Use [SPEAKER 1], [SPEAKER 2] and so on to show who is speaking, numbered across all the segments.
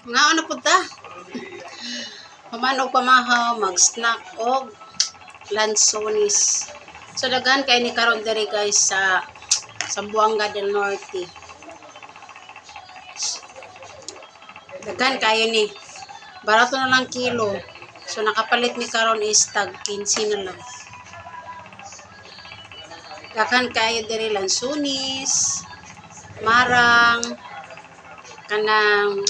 [SPEAKER 1] Nga ano po ta? Human og pamahaw, mag-snack og lansones. So daghan kay ni karon diri, guys, sa Zamboanga del Norte. Daghan kayo ni. Barato na lang kilo. So nakapalit mi karon is tag 15 na lang. Daghan kayo diri lansones, marang, kanang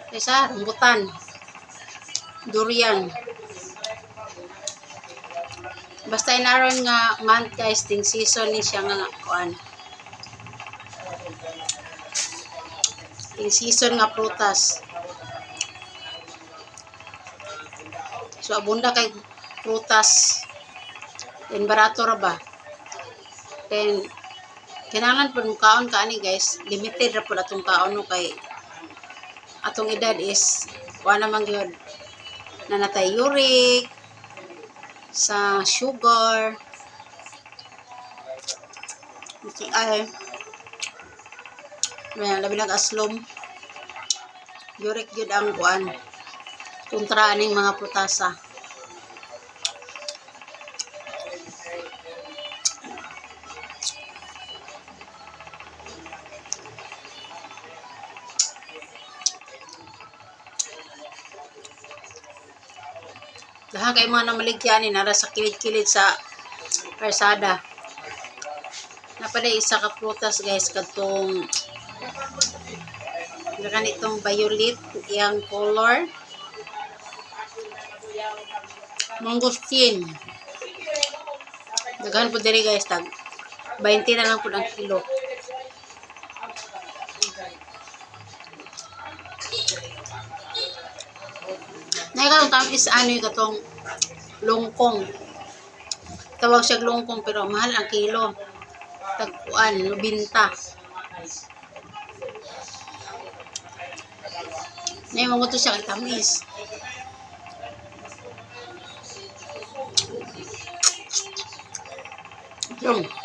[SPEAKER 1] isa rambutan, durian. Basta inaron nga month, guys, ting season ni siya nga kuan. Ting season nga prutas. So abunda kay prutas. Then barato ra ba? Then kinahanglan pud kaon ka ani, guys, limited ra pud atong kaon no kay atong edad is wa naman gyud na natay uric sa sugar. Ay, may labi nag aslom. Uric gyud ang kuan kontra aning mga prutasa. Laha kay mga namaligya ni nara sa kilid-kilid sa kalsada. Napaday isa ka prutas, guys, kadtong ganitong violet iyang color. Mangosteen. Daghan po diri, guys, tag 20 na lang po ang kilo. Naikaw tam is ano yung katong longkong. Tawag siya longkong pero mahal ang kilo. Tagkuan, 90. Nay mga to siya kay tamis. Yung.